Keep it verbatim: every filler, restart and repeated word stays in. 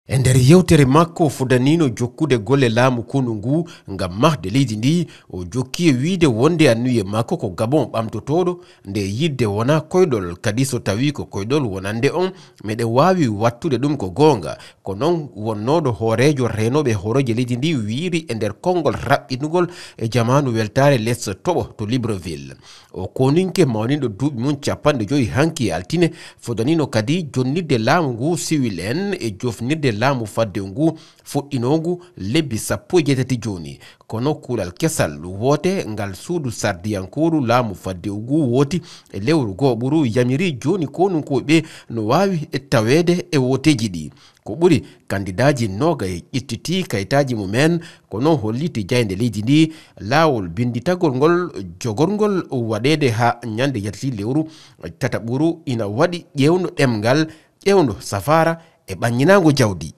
E nder yewtere makko fudaniino jokkude golle laamu konu ngu ngam mahde leydi ndi, o jokki e wiyde wonde annuye makko ko Gabon ɓamtotooɗo, nde yiɗde wona koyɗol, kadi so tawii ko koyɗol wonande on, meɗen waawi wattude ɗum ko goonga. Ko noon wonnooɗo hooreejo reenooɓe horooje leydi ndi wiyri e nder konngol raɓɓitnugol e jamaanu weltaare les toɓo to Libreville. O koninke mawninɗo duuɓi mum capanɗe joyi hanki e altine, fodaniino kadi jonnitde laamu ngu siwil en e jofnirde laamu faddewu ngu fuɗɗinoongu lebbi sappo e jeetati jooni. Kono kuulal kesal woote ngal suudu sardiyankooru laamu faddewu ngu wooti e lewru gooɓuru yamiri jooni konunkooɓe no waawi taweede e wooteeji ɗi. Ko ɓuri kandidaaji noogay ƴettiti kayitaaji mumen, kono holliti jaaynde leydi ndi laawol binnditagol ngol jogorngol waɗeede haa ñande yalti lewru tataɓuru ina waɗi ƴeewndo ɗemngal, ƴeewndo safaara e ɓannginaango jawdi.